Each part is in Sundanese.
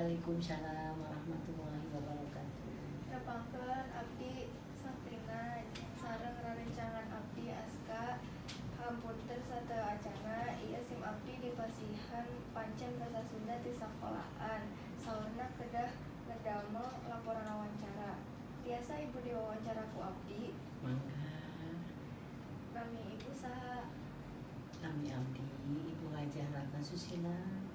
Waalaikumsalam warahmatullahi wabarakatuh. Nepangkeun, abdi Safrina sareng rerencangan abdi Aska. Hapunten sateuacanna, ieu sim abdi dipasihan pancen basa Sunda ti sakolahan. Saurna kedah ngedamel laporan wawancara. Tiasa Ibu diwawancara ku abdi? Mangga. Nami Ibu saha? Nami abdi Ibu Hajah Ratna Susila.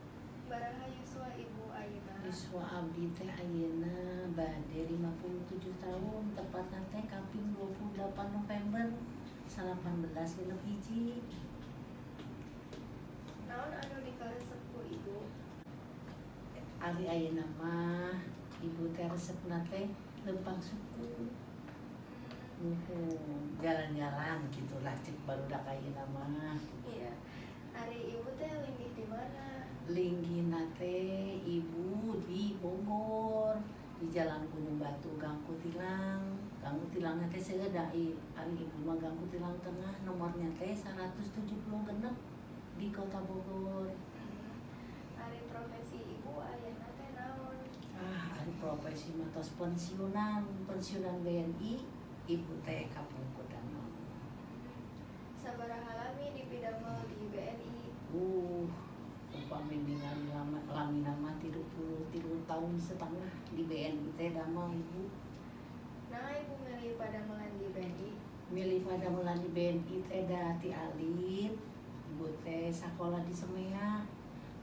Baraha yuswa Ibu ayeuna? Yuswa abdi teh ayeuna bade 57 tahun, tepatna teh kaping 28 November 1861. Naon anu dikaresep ku Ibu? Ari ayeuna mah Ibu teh resepna teh lempang suku. Nuhun, jalan-jalan gitulah cek barudak ayeuna mah. Iya. Ari Ibu teh linggih di mana? Linggihna teh Ibu di Bogor, di Jalan Gunung Batu, Gang Kutilang. Gang Kutilangna teh seueur da ari Ibu mah Gang Kutilang Tengah, nomornya teh 176 di Kota Bogor. Ari profesi Ibu ayeuna teh naon? Ah, ari profesi mah tos pensiunan, pensiunan BNI, Ibu teh kapungkur damel. Sabaraha lami dipidamel di BNI? Upami ningali lama lamina mah 33 tahun setengah di BNI teh damel Ibu. Nah, Ibu milih padamelan di BNI? Milih padamelan di BNI teh da ti alit Ibu teh sakola di SMEA,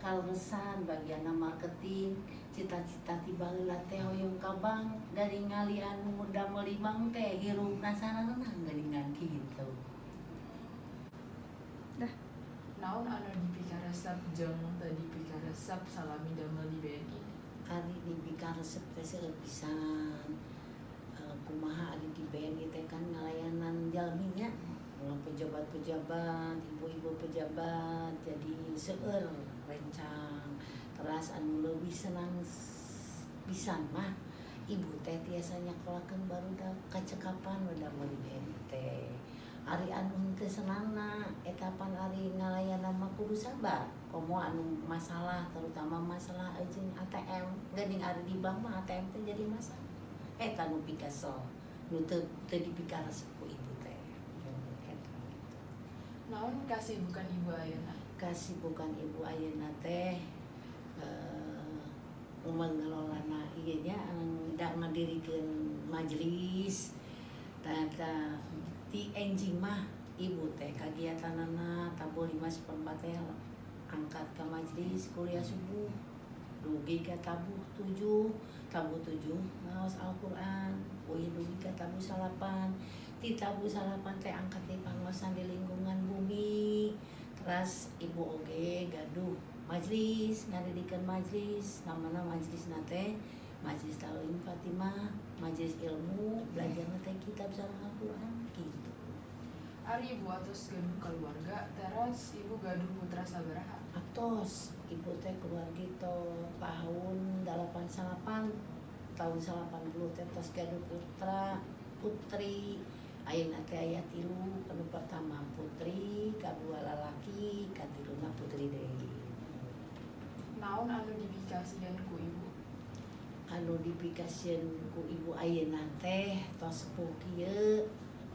kaleresan bagian marketing. Cita-cita ti baheula teh hoyong ka bank, dari ningali anu damel di bank teh hirupna sareunang geuningan kitu. Dah. Naon anu dipikaresep jeung teu dipikaresep salami damel di BNI? Ari dipikaresep teh seueur pisan. Kumaha, ari di BNI teh kan ngalayanan jalmi nya, ulah pejabat-pejabat, ibu-ibu pejabat, jadi seueur rencang. Teras anu leuwih senang pisan mah Ibu teh tiasa nyakolakeun barudak, kacekapan we damel di BNI teh. Ari anu henteu senangna eta pan ari ngalayanan mah kudu sabar, komo anu masalah, terutama masalah jeung ATM geuning. Ari di bank mah ATM teh jadi masalah, eta nu pikasel, nu teu teu dipikaresep ku Ibu teh eta gitu. Naon kasibukan Ibu ayeuna? Kasibukan Ibu ayeuna teh mengelolana ieu nya, da ngadirikeun majelis. Tah, ti enjing mah Ibu teh kagiatanana tabuh 5.15 teh angkat ka majelis kuliah subuh dugi ka tabuh 7. Tabuh 7 ngaos Al-Qur'an, uih dugi ka tabuh 9. Ti tabuh 9 teh angkat di pangaosan di lingkungan bumi. Teras Ibu oge gaduh majelis, ngadidikeun majelis, namana majelisna teh Majelis Ta'lim Fatimah, majelis ilmu, belajarna teh kitab sareng Al-Qur'an gitu. Ari Ibu atos gaduh keluarga, teras Ibu gaduh putra sabaraha? Atos, Ibu teh keluarga tahun 89, tahun 80 teh tos gaduh putra putri. Ayeuna teh aya tilu, anu pertama putri, kadua lalaki, katiluna putri deui. Naon anu dipikasieun ku Ibu? Anu dipikasieun ku Ibu ayeuna teh tos sepuh kieu,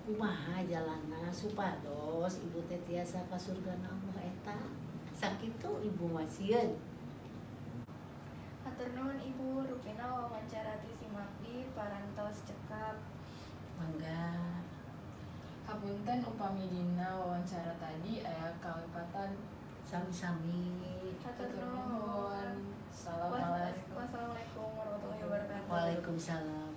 kumaha jalanna supados Ibu teh tiasa ka surgana Allah, eta sakitu Ibu mah sieun. Hatur nuhun, Ibu, rupina wawancara ti sim abdi parantos cekap. Mangga. Hapunten upami dina wawancara tadi aya kalepatan. Sami-sami. Hatur Hatur nuhun. nuhun. Assalamualaikum. Wassalamualaikum warahmatullahi wabarakatuh. Waalaikumsalam.